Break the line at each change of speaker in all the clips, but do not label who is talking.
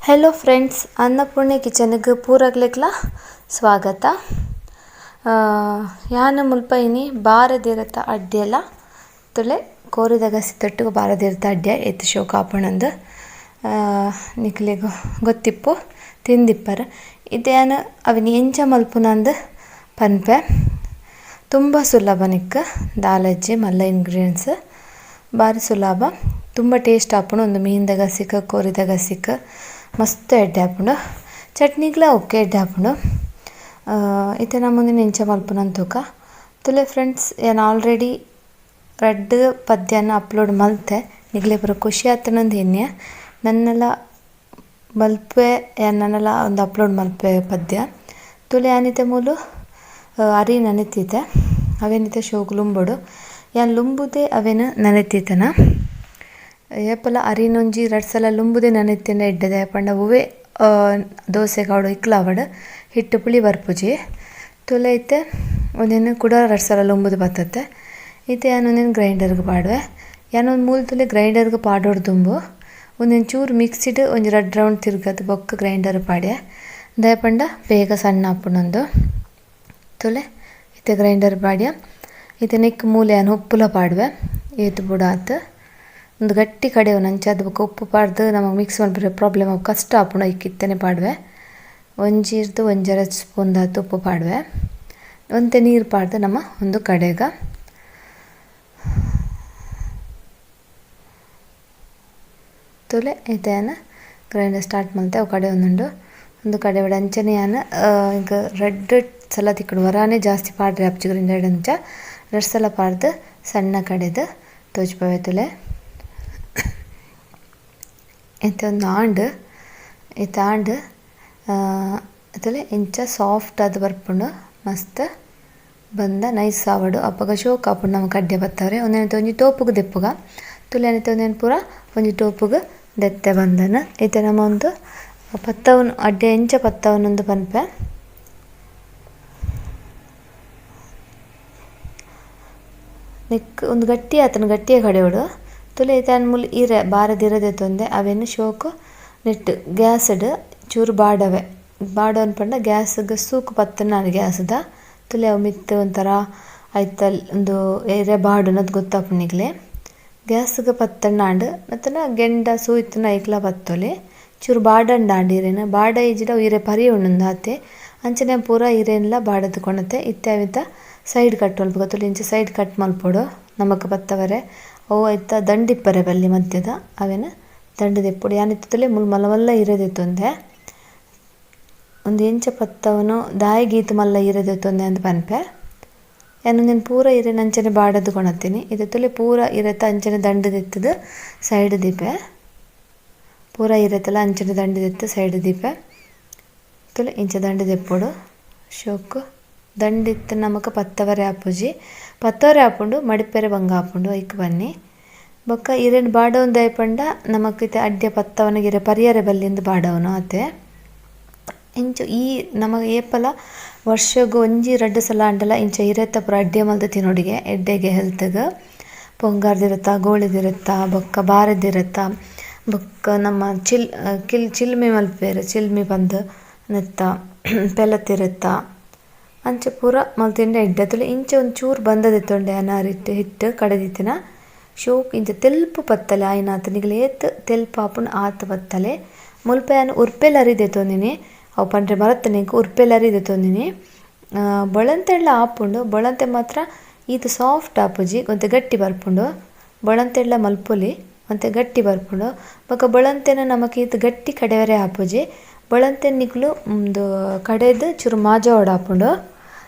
Hello friends, Annapurni ಕಿಚನ್ಗೆ ಪೂರಗ್ಲೆಕ್ಲ ಸ್ವಾಗತ. ಯಾನ ಮುಲ್ಪ ಇನಿ ಬಾರದಿರತ ಅಡ್ಯಲ ತುಲೆ ಕೋರಿದ ಗಸಿ ಬಾರದಿರತ ಅಡ್ಯ ಏತ್ ಶೋಕ ಆಪುಂಡು ನಿಕ್ಲೆಗ್ ಗೊತ್ತಿಪ್ಪು ತಿಂದಿಪ್ಪರ್. ಇತ್ತೆ ಯಾನ್ ಅವಿನಿ ಎಂಚ ಮಲ್ಪುನಂದು ಪನ್ಪೆ. ತುಂಬ ಸುಲಭ ನಿಕ್, ದಾಲಜ್ಜಿ ಮಲ್ಲ ಇಂಗ್ರೀಡಿಯೆಂಟ್ಸ್ ಬಾರಿ ಸುಲಭ, ತುಂಬ ಟೇಸ್ಟ್ ಆಪುಂಡು. ಒಂದು ಮೀನ್ದ ಗಸಿಕ್ ಕೋರಿದ ಗಸಿಕ್ ಮಸ್ತ್ ಎಡ್ಡೆ ಆಪುಂಡು, ಚಟ್ನಿಗ್ಲ ಓಕೆ ಎಡ್ಡೆ ಆಪುಂಡು. ಇತ್ತೆ ನಮ ಉಂದೆನ್ ಎಂಚ ಮಲ್ಪುನಂದ್ ತೂಕ. ತುಲೆ ಫ್ರೆಂಡ್ಸ್, ಯಾನ್ ಆಲ್ರೆಡಿ ರಡ್ಡ್ ಪದ್ಯನ ಅಪ್ಲೋಡ್ ಮಲ್ತೆ, ನಿಕ್ಲೆ ಪೂರ ಖುಷಿ ಆತುಂಡು ಎನ್ನಿಯ. ನನ್ನಲ ಮಲ್ಪೆ ಯಾನ್ ನನಲ ಒಂದು ಅಪ್ಲೋಡ್ ಮಲ್ಪೆ ಪದ್ಯ. ತುಲೆ ಯಾನಿತ್ತೆ ಮೂಲು ಅರಿ ನನೆತಿತ್ತೆ, ಅವೆನಿತ್ತೆ ಶೋಕು ಲುಂಬೊಡು. ಯಾನ್ ಲುಂಬುದೆ ಅವೆನ್ ನನೆತಿತ್ತನ. ಏಪಲ ಅರಿನೊಂಜಿ ರಡ್ಡ್ ಸಲ ಲುಂಬುದೆ ನನೆತ್ತಿಂಡ ಎಡ್ಡೆದ, ಪಂಡ ಒವ್ವೆ ದೋಸೆಗ್ ಆವಡ್ ಇಕ್ಲ ಆವಡ್ ಹಿಟ್ಟು ಪುಳಿ ಬರ್ಪುಜಿ. ತುಲೆ ಇತ್ತೆ ಉಂದೆನ್ ಕುಡ ರಡ್ಡ್ ಸಲ ಲುಂಬುದು ಬತ್ತತೆ. ಇತ್ತೆ ಯಾನ್ ಉಂದೆನ್ ಗ್ರೈಂಡರ್ಗ್ ಪಾಡುವೆ. ಯಾನ್ ಒಂಜಿ ಮೂಲು ತುಲೆ ಗ್ರೈಂಡರ್ಗ್ ಪಾಡೊಡು ದುಂಬು ಉಂದೆನ್ ಚೂರು ಮಿಕ್ಸಿಡ್ ಒಂಜಿ ರಡ್ಡ್ ರೌಂಡ್ ತಿರ್ಗದ್ ಬೊಕ್ಕ ಗ್ರೈಂಡರ್ ಪಾಡ್ಯೆ, ದಾಯೆ ಪಂಡ ಬೇಗ ಸಣ್ಣ ಆಪುಂಡು. ತುಲೆ ಇತ್ತೆ ಗ್ರೈಂಡರ್ ಪಾಡ್ಯ. ಇತ್ತೆ ನೆಕ್ಕ್ ಮೂಲೆ ಯಾನ್ ಉಪ್ಪುಲ ಪಾಡುವೆ, ಏತ್ ಬೋಡಾತ್. ಒಂದು ಗಟ್ಟಿ ಕಡೆವನ ಅಂಚಾದ್ ಬೊಕ್ಕ ಉಪ್ಪು ಪಾಡ್ದು ನಮಕ್ ಮಿಕ್ಸ್ ಮಲ್ಪೆರೆ ಪ್ರಾಬ್ಲಮ್ ಆವು, ಕಷ್ಟ ಆಪುಂಡು. ಐಕ್ ಇತ್ತೆನೆ ಪಾಡುವೆ ಒಂಜಿರ್ದ್ ಒಂಜರೆ ಸ್ಪೂನ್ ದಾತ್ ಉಪ್ಪು ಪಾಡುವೆ. ಒಂತೆ ನೀರು ಪಾಡ್ದು ನಮ ಒಂದು ಕಡೆಗ. ತುಲೆ ಇತ್ತೆ ಯಾನ್ ಗ್ರೈಂಡರ್ ಸ್ಟಾರ್ಟ್ ಮಲ್ತೆ, ಅವು ಕಡೆ ಒಂದುಂಡು ಒಂದು ಕಡೆ ಅಂಚನೆ ಯಾನ್ ಎಂಕ್ ರಡ್ಡ್ ಸಲ ತಿಕ್ಕುಂಡು, ವರಾನೆ ಜಾಸ್ತಿ ಪಾಡ್ರೆ ಆಪುಜಿ ಗ್ರೈಂಡರ್ ಅಂಚ. ರಡ್ಡ್ ಸಲ ಪಾಡ್ದು ಸಣ್ಣ ಕಡೆದು ತೋಜ್ಪಾವೆ. ತುಲೆ ಇತ್ತೆ ಒಂದು ಆಂಡ್, ಇತ್ತೆ ಆಂಡ್ ತುಲೆ ಇಂಚ ಸಾಫ್ಟ್ ಆದ್ ಬರ್ಪುಂಡು, ಮಸ್ತ್ ಬಂದ ನೈಸ್ ಆವಡ್. ಅಪಗ ಶೋಕ್ ಆಪುಂಡು ನಮಕ್ ಅಡ್ಡೆ ಬತ್ತವ್ರೆ. ಉಂದೆನ್ ಒಂಜಿ ಟೋಪುಗು ದೆಪ್ಪುಗ. ತುಲೆ ಉಂದೆನ್ ಪೂರ ಒಂಜಿ ಟೋಪುಗು ದೆತ್ತೆ ಬಂದನ. ಇತ್ತೆ ನಮ ಒಂದು ಪತ್ತವನ್ ಅಡ್ಡೆ ಎಂಚ ಪತ್ತವನಂದು ಪನ್ಪೆ. ನೆಕ್ ಒಂದು ಗಟ್ಟಿ ಆತನ ಗಟ್ಟಿಯ ಕಡೆಯೋಡು. ತುಲೆ ಇತ್ತೆ ಮೂಲು ಇರೆ ಬಾರದಿರ ದೆತ್ತೊಂದೆ ಅವೆನ್ ಶೋಕು ನೆಟ್ ಗ್ಯಾಸ್ಡ್ ಚೂರು ಬಾಡವೆ. ಬಾಡವನ್ ಪಂಡ ಗ್ಯಾಸ್ಗ್ ಸೂಕು ಪತ್ತುನ ಗ್ಯಾಸ್ದ. ತುಲೆ ಅವು ಮಿತ್ತ್ ಒಂಥರ ಐತಲ್ ಉಂದು ಇರೆ ಬಾಡುನದು ಗೊತ್ತಾಪುಂಡು ನಿಕ್ಲೆ. ಗ್ಯಾಸ್ಗ್ ಪತ್ತುಂಡಾಂಡ್ ಮತ್ತನ ಗೆಂಡ ಸೂ ಇತ್ತುಂಡ ಐಕ್ಲ ಪತ್ತೊಲಿ. ಚೂರು ಬಾಡಂಡಾಂಡ್ ಇರೆನ್ ಬಾಡ ಇಜ್ಜಿಡ ಅವು ಇರೆ ಪರಿ ಉಂಡುಂದು ಆತೆ. ಅಂಚನೆ ಪೂರ ಇರೆನ್ಲ ಬಾಡದ್ ಕೊನತೆ. ಇತ್ತೆ ಅವೆತ ಸೈಡ್ ಕಟ್ ಮಲ್ಪುಗ. ತುಲೆ ಇಂಚ ಸೈಡ್ ಕಟ್ ಮಲ್ಪೊಡು ನಮಕ್ ಪತ್ತವರೆ. ಅವು ಐತ ದಂಡಿಪ್ಪರೆ ಬಲ್ಲಿ ಮಧ್ಯದ, ಅವೆನ್ ದಂಡ ದೆಪ್ಪೊಡು. ಯಾನ್ ಇತ್ತೆ ತುಲೆ ಮೂಲು ಮಲ್ಲ ಮಲ್ಲ ಇರೆ ದೆತ್ತೊಂದೆ. ಉಂದು ಎಂಚ ಪತ್ತವನು ದಾಯೆಗ್ ಈತ್ ಮಲ್ಲ ಇರೆ ದೆತ್ತೊಂದೆ ಅಂದ್ ಪನ್ಪೆ. ಯಾನ್ ಉಂದೆನ್ ಪೂರ ಇರೆನ್ ಅಂಚನೆ ಬಾಡದ್ ಕೊನತಿನಿ. ಇತ್ತೆ ತುಲೆ ಪೂರ ಇರೆತ ಅಂಚನೆ ದಂಡ ದೆತ್ತುದು ಸೈಡ್ ದೀಪೆ. ಪೂರ ಇರೆತಲ ಅಂಚನೆ ದಂಡ ದೆತ್ತು ಸೈಡ್ ದೀಪೆ. ತುಲೆ ಇಂಚ ದಂಡ ದೆಪ್ಪೊಡು ಶೋಕು. ದಂಡಿತ್ತು ನಮಕ್ ಪತ್ತವರೆ ಆಪುಜಿ, ಪತ್ತವರೆ ಆಪುಂಡು ಮಡಿಪೆರೆ ಬಂಗ ಆಪುಂಡು. ಐಕ್ ಬನ್ನಿ ಬೊಕ್ಕ ಇರೆನ್ ಬಾಡವನ್ ದಾಯೆ ಪಂಡ ನಮಕ್ ಇತ್ತೆ ಅಡ್ಡೆ ಪತ್ತವನಗ ಇರೆ ಪರಿಯರೆ ಬಲ್ಲಿಂದ್ ಬಾಡವನು ಆತೆ. ಇಂಚ ಈ ನಮ ಏಪಲ ವರ್ಷಗ್ ಒಂಜಿ ರಡ್ಡ್ ಸಲ ಆಂಡಲ ಇಂಚ ಇರೆತ ಪೂರ ಅಡ್ಡೆ ಮಲ್ತ್ ತಿನೊಡಿಗೆ, ಎಡ್ಡೆಗೆ ಹೆಲ್ತ್ಗ್. ಪೊಂಗಾರ್ದಿರತ್ತ, ಗೋಳಿದಿರತ್ತ, ಬೊಕ್ಕ ಬಾರೆದಿರತ್ತ, ಬೊಕ್ಕ ನಮ್ಮ ಚಿಲ್ ಕಿಲ್ ಚಿಲ್ಮೆ ಮಲ್ಪುವೆರ್, ಚಿಲ್ಮೆ ಪಂದ್ ನೆತ್ತ ಪೆಲತಿರತ್ತ ಅಂಚ ಪೂರ ಮಲ್ತಿಂಡ ಎಡ್ಡೆ. ತುಲೆ ಇಂಚ ಒಂಜಿ ಚೂರು ಬಂದ ದೆತ್ತೊಂಡೆ ಅನಾರಿಟ್ಟು ಹಿಟ್ಟು ಕಡೆದಿತ್ತಿನ ಶೋಕ್ ಇಂಚ ತೆಲ್ಪು ಪತ್ತಲೆ ಆಯಿನಾತ್ ನಿಗಲ ಏತ್ ತೆಲ್ಪು ಆಪುಂಡು ಆತ್ ಪತ್ತಲೆ. ಮುಲ್ಪ ಯಾನ್ ಉರ್ಪೆಲ್ ಅರಿ ದೆತ್ತೊಂದಿನಿ, ಅವು ಪಂಡ್ರೆ ಮರತ್ ನಿಂಕ್ ಉರ್ಪೆಲ್ ಅರಿ ದೆತ್ತೊಂದಿನಿ. ಬೊಳಂತೆಡ್ಲ ಆಪುಂಡು, ಬೊಳಂತೆ ಮಾತ್ರ ಈತ್ ಸಾಫ್ಟ್ ಆಪುಜಿ, ಒಂತೆ ಗಟ್ಟಿ ಬರ್ಪುಂಡು. ಬೊಳಂತೆಡ್ಲ ಮಲ್ಪೊಲಿ, ಒಂತೆ ಗಟ್ಟಿ ಬರ್ಪುಂಡು. ಬೊಕ ಬೊಳಂತೆನ ನಮಕ್ ಈತ್ ಗಟ್ಟಿ ಕಡೆವರೆ ಆಪುಜಿ. ಬೊಳಂತೆನ್ ನಿಕುಲು ಉಂದು ಕಡೆದ್ ಚೂರು ಮಾಜಾವೊಡು ಆಪುಂಡು.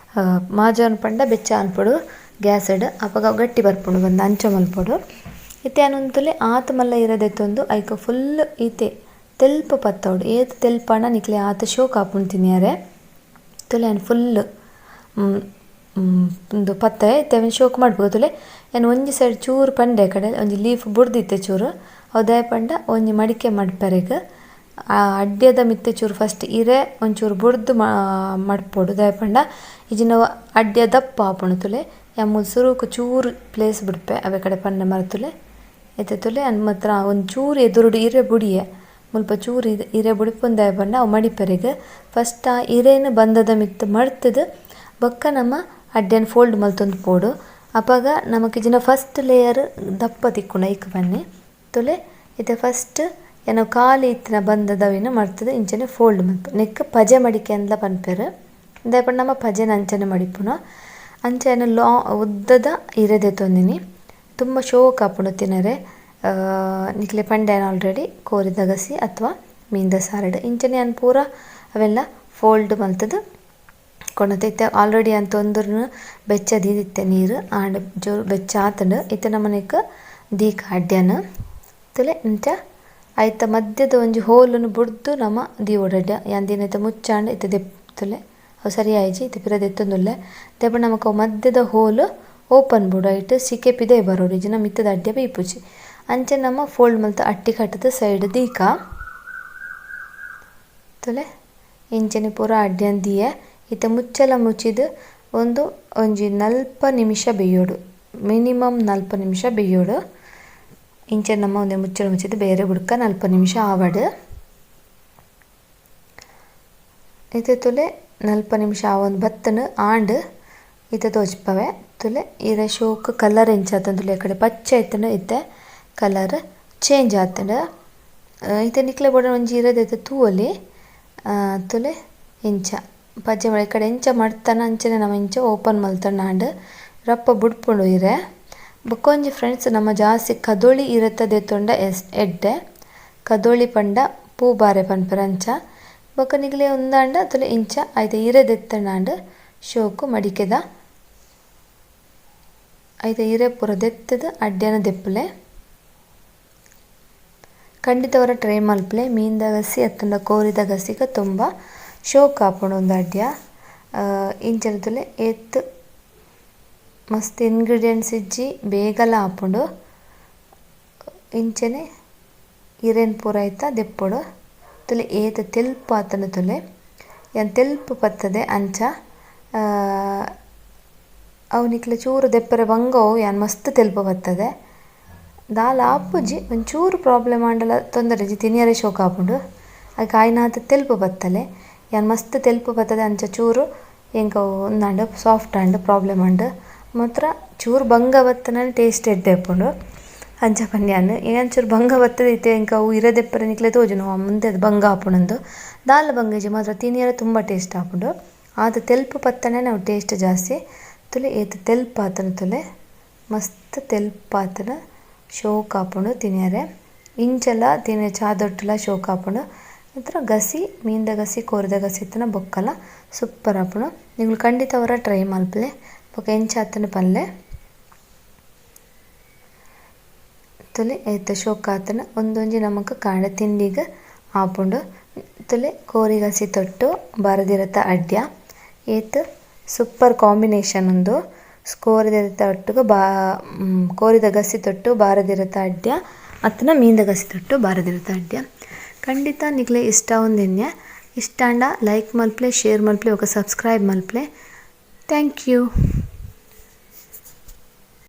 ಮಾಜಾವೊನ್ ಪಂಡ ಬೆಚ್ಚ ಮನ್ಪೊಡು ಗ್ಯಾಸ್ಡ್, ಅಪಗ ಗಟ್ಟಿ ಬರ್ಪುಂಡು ಬಂದ ಅಂಚ ಮಲ್ಪೊಡು. ಇತ್ತೆ ಯಾನ್ ಉಂತುಲೆ ಆತ್ ಮಲ್ಲ ಇರೆ ದೆತ್ತೊಂದು ಐಕ್ ಫುಲ್ ಈತೆ ತೆಲ್ಪು ಪತ್ತೊಡು. ಏತ್ ತೆಲ್ಪಾಂಡ ನಿಕ್ಲೆ ಆತ್ ಶೋಕ್ ಆಪುಂಡು ತಿನಿಯರೆ. ತುಲೆ ಯಾನ್ ಫುಲ್ ಉಂದು ಪತ್ತೆ ಇತ್ತೆ ಅವೆನ್ ಶೋಕ್ ಮಡ್ಪುಗ. ತುಲೆ ಯಾನ್ ಒಂಜಿ ಸೈಡ್ ಚೂರು ಪಂಡೆ ಕಡೆ ಒಂಜಿ ಲೀಫ್ ಬುಡ್ದಿತ್ತೆ ಚೂರು, ಅವು ದಾಯೆ ಪಂಡ ಒಂಜಿ ಮಡಿಕೆ ಮಡ್ಪೆರೆಗ್. ಆ ಅಡ್ಯದ ಮಿತ್ತ್ ಚೂರು ಫಸ್ಟ್ ಇರೆ ಒಂಚೂರು ಬುಡ್ದು ಮಡ್ಪೊಡು, ದಾಯೆ ಪಂಡ ಇಜಿಂಡ ಅಡ್ಯ ದಪ್ಪ ಆಪುಂಡು. ತುಲೆ ಯಾನ್ ಮೂಲು ಸುರುಕು ಚೂರು ಪ್ಲೇಸ್ ಬುಡ್ಪೆ ಅವೆ ಕಡೆ ಪಂಡ ಮರತುಲೆ. ಇತ್ತೆ ತುಲೆ ಯಾನ್ ಮಾತ್ರ ಒಂಚೂರು ಎದುರುಡು ಇರೆ ಬುಡಿಯೆ. ಮುಲ್ಪ ಚೂರು ಇರೆ ಬುಡಿಪುಂದಾಯ ಪಂಡ ಅವು ಮಡಿಪೆರೆಗ್ ಫಸ್ಟ್ ಆ ಇರೆನ್ ಬಂದದ ಮಿತ್ತ್ ಮಡ್ತುದು ಬೊಕ್ಕ ನಮ್ಮ ಅಡ್ಡೆನ್ ಫೋಲ್ಡ್ ಮಲ್ತೊಂದು ಪೋಡು. ಅಪಗ ನಮಕ್ ಇಜಿಂಡ ಫಸ್ಟ್ ಲೇಯರ್ ದಪ್ಪ ತಿಕ್ಕುಂಡು ಐಕ್ ಬನ್ನಿ ತುಲೆ. ಇತ್ತೆ ಫಸ್ಟ್ ಎನ್ನ ಖಾಲಿ ಇತ್ತಿನ ಬಂದದವಿನ ಮಡ್ತುದು ಇಂಚನೆ ಫೋಲ್ಡ್ ಮಲ್ಪು. ನೆಕ್ಕ್ ಪಜೆ ಮಡಿಕೆ ಅಂದ್ಲ ಪನ್ಪೆರ್. ದಾಯೆ ಪಂಡ ನಮ್ಮ ಪಜೆನ್ ಅಂಚನೆ ಮಡಿಪುನ. ಅಂಚನೆ ಲಾ ಉದ್ದದ ಇರೆ ದೆತ್ತೊಂದಿನಿ. ತುಂಬ ಶೋಕ್ ಆಪುಂಡು ತಿನರೆ. ನಿಕ್ಲೆ ಪಂಡೆ ಆಲ್ರೆಡಿ ಕೋರಿದ ಗಸಿ ಅಥವಾ ಮೀನ್ದ ಸಾರಡ್ ಇಂಚನೆ ಯಾನ್ ಪೂರ ಅವೆಲ್ಲ ಫೋಲ್ಡ್ ಮಲ್ತುದು ಕೊನತೆ. ಇತ್ತೆ ಆಲ್ರೆಡಿ ಯಾನ್ ತೊಂದುರ್ನು ಬೆಚ್ಚ ದೀದಿತ್ತೆ ನೀರು ಆಂಡ ಜೋರು ಬೆಚ್ಚ ಆತುಂಡು. ಇತ್ತೆ ನಮನೆಕ್ ದೀಕ ಅಡ್ಡ್ಯಾನ ತುಲೆ ಇಂಚ ಐತ ಮಧ್ಯದ ಒಂಜಿ ಹೋಲುನು ಬುಡ್ದು ನಮ ದೀವೊಡು ಅಡ್ಡ್ಯ. ಯಾನ್ ದೀನ ಇತ್ತೆ ಮುಚ್ಚಾಂಡ ಇತ್ತೆ ದೆಪ್ತುಲೆ ಅವು ಸರಿ ಆಯಿಜಿ ಇತ್ತೆ ಪಿರ ದೆತ್ತೊಂದುಲ್ಲೆ. ದಾಯೆ ನಮಕ್ ಅವು ಮಧ್ಯದ ಹೋಲು ಓಪನ್ ಬೋಡು ಐಟ್ ಸಿಕೆ ಪಿದಯಿ ಬರೊಡು ಇಜ್ಜಿಂಡ ಮಿತ್ತದ ಅಡ್ಡ್ಯ ಬೇಯಿಪುಜಿ. ಅಂಚ ನಮ ಫೋಲ್ಡ್ ಮಲ್ತ್ ಅಟ್ಟಿ ಕಟ್ಟುದು ಸೈಡ್ ದೀಕ ತುಲೆ. ಇಂಚನೆ ಪೂರ ಅಡ್ಡ್ಯನ್ ದೀಯೆ. ಇತ್ತೆ ಮುಚ್ಚಲ ಮುಚ್ಚಿದ್ ಒಂದು ಒಂಜಿ 40 ನಿಮಿಷ ಬೇಯೋಡು, ಮಿನಿಮಮ್ 40 ನಿಮಿಷ ಬೇಯೋಡು. ಇಂಚ ನಮ್ಮ ಒಂದೆ ಮುಚ್ಚಳ ಮುಚ್ಚಿದ್ ಬೇರೆ ಬುಡ್ಕ 40 ನಿಮಿಷ ಆವಡ್. ಇತ್ತೆ ತುಲೆ 40 ನಿಮಿಷ ಆವೊಂದು ಬತ್ತನು ಆಂಡ್ ಇತ್ತೆ ತೋಜ್ಪವೆ ತುಲೆ ಇರೆ ಶೋಕ್ ಕಲರ್ ಎಂಚ ಆತುಂಡು ತುಲೆ. ಕಡೆ ಪಚ್ಚೆ ಇತ್ತುಂಡು, ಇತ್ತೆ ಕಲರ್ ಚೇಂಜ್ ಆತುಂಡು. ಇತ್ತೆ ನಿಕ್ಲೆ ಬೋಡ ಒಂಜಿ ಇರೆ ದೆತ್ತ್ ತೂವೊಲಿ. ತುಲೆ ಇಂಚ ಪಜ್ಜೆ ಈ ಕಡೆ ಎಂಚ ಮಡ್ತನ ಅಂಚನೆ ನಮ ಇಂಚ ಓಪನ್ ಮಲ್ತೊಂಡ ಆಂಡ್ ರಪ್ಪ ಬುಡ್ಪುಂಡು ಇರೆ. ಬೊಕೊಂಜಿ ಫ್ರೆಂಡ್ಸ್ ನಮ ಜಾಸ್ತಿ ಕದೊಳಿ ಇರೆತ ದೆತ್ತೊಂಡ ಎಡ್ಡೆ. ಕದೊಳಿ ಪಂಡ ಪೂ ಬಾರೆ ಪನ್ಪೆರ್ ಅಂಚ. ಬೊಕ ನಿಕ್ಲೆ ಉಂದಾಂಡ ತುಲೆ ಇಂಚ ಐತ ಇರೆ ದೆತ್ತೊಂಡಾಂಡ್ ಶೋಕು ಮಡಿಕೆದ ಐತ ಇರೆ ಪೂರ ದೆತ್ತುದು ಅಡ್ಡ್ಯನ ದೆಪ್ಪುಲೆ. ಖಂಡಿತ ಅವರ ಟ್ರೈ ಮಲ್ಪುಲೆ. ಮೀನ್ದ ಗಸಿ ಅತ್ತಂಡ ಕೋರಿದ ಗಸಿಗ ತುಂಬ ಶೋಕ್ ಆಪುಂಡು ಉಂದು ಅಡ್ಡ್ಯ. ಇಂಚನೆ ತುಲೆ ಏತ್ ಮಸ್ತ್ ಇಂಗ್ರೀಡಿಯೆಂಟ್ಸ್ ಇಜ್ಜಿ, ಬೇಗಲ ಆಪುಂಡು. ಇಂಚನೆ ಇರೆನ್ ಪೂರ ಐತ ದೆಪ್ಪೊಡು. ತುಲೆ ಏತ್ ತೆಲ್ಪು ಆತುಂಡು ತುಲೆ. ಯಾನ್ ತೆಲ್ಪು ಪತ್ತದೆ ಅಂಚ ಅವು ನಿಕ್ಲೆ ಚೂರು ದೆಪ್ಪರೆ ಬಂಗ ಅವು ಯಾನ್ ಮಸ್ತ್ ತೆಲ್ಪು ಬತ್ತದೆ. ದಾಲ ಆಪುಜಿ, ಒಂಚೂರು ಪ್ರಾಬ್ಲಮ್ ಆಂಡಲ ತೊಂದರೆ ಇಜ್ಜಿ, ತಿನಿಯರೆ ಶೋಕ್ ಆಪುಂಡು. ಐಕ್ ಆಯಿನಾತ್ ತೆಲ್ಪು ಬತ್ತಲೆ. ಯಾನ್ ಮಸ್ತ್ ತೆಲ್ಪು ಬತ್ತದೆ ಅಂಚ ಚೂರು ಎಂಕ್ ಅವು ಉಂದಾಂಡ್ ಸಾಫ್ಟ್ ಆಂಡ್ ಪ್ರಾಬ್ಲಮ್ ಆಂಡ್. ಮಾತ್ರ ಚೂರು ಬಂಗ ಬತ್ತುಂಡ ಟೇಸ್ಟ್ ಎಡ್ಡೆ ಆಪುಂಡು ಅಂಚ ಪನ್ನೆ ಯಾನ್. ಯಾನ್ ಚೂರು ಬಂಗ ಬತ್ತುದು ಇತ್ತೆ ಎಂಕ್ ಅವು ಇರೆ ದೆಪ್ಪರೆ ನಿಕ್ಲೆ ತೋಜುಂಡು ಮುಂದೆ ಬಂಗ ಆಪುಂಡುಂದು. ದಾಲ ಬಂಗ ಇಜ್ಜಿ, ಮಾತ್ರ ತಿನಿಯರೆ ತುಂಬ ಟೇಸ್ಟ್ ಆಪುಂಡು. ಆತ್ ತೆಲ್ಪು ಪತ್ತಂಡನೆ ಅವು ಟೇಸ್ಟ್ ಜಾಸ್ತಿ. ತುಲೆ ಏತ್ ತೆಲ್ಪು ಆತುಂಡು ತುಲೆ, ಮಸ್ತ್ ತೆಲ್ಪು ಆತುಂಡು, ಶೋಕ್ ಆಪುಂಡು ತಿನಿಯರೆ. ಇಂಚಲ ತಿನಿಯರೆ ಚಾದೊಟ್ಟುಲ ಶೋಕ್ ಆಪುಂಡು. ಮಾತ್ರ ಗಸಿ ಮೀನ್ದ ಗಸಿ ಕೋರಿದ ಗಸಿ ಇತ್ತುಂಡ ಬೊಕ್ಕಲ ಸೂಪರ್ ಆಪುಂಡು. ನಿಕುಲು ಖಂಡಿತ ಅವರ ಟ್ರೈ ಮಲ್ಪುಲೆ ಬೊಕ ಎಂಚ ಆತುಂಡು ಪನ್ಲೆ. ತುಲೆ ಏತ್ ಶೋಕ್ ಆತುಂಡು. ಉಂದೊಂಜಿ ನಮಕ್ ಕಾಂಡೆ ತಿಂಡಿಗ್ ಆಪುಂಡು. ತುಲೆ ಕೋರಿ ಗಸಿ ತೊಟ್ಟು ಬಾರದಿರತ ಅಡ್ಡ್ಯ ಏತ್ ಸೂಪರ್ ಕಾಂಬಿನೇಷನ್ ಉಂದು. ಕೋರಿದ ಒಟ್ಟುಗು ಕೋರಿದ ಗಸಿ ತೊಟ್ಟು ಬಾರದಿರತ ಅಡ್ಡ್ಯ ಅತ್ತುಂಡ ಮೀನ್ದ ಗಸಿ ತೊಟ್ಟು ಬಾರದಿರತ ಅಡ್ಡ್ಯ. ಖಂಡಿತ ನಿಕ್ಲೆ ಇಷ್ಟ ಆವೊಂದೆನ್ನೆ. ಇಷ್ಟ ಆಂಡ ಲೈಕ್ ಮಲ್ಪುಲೆ, ಶೇರ್ ಮಲ್ಪುಲೆ ಬೊಕ ಸಬ್ಸ್ಕ್ರೈಬ್ ಮಲ್ಪುಲೆ. Thank you.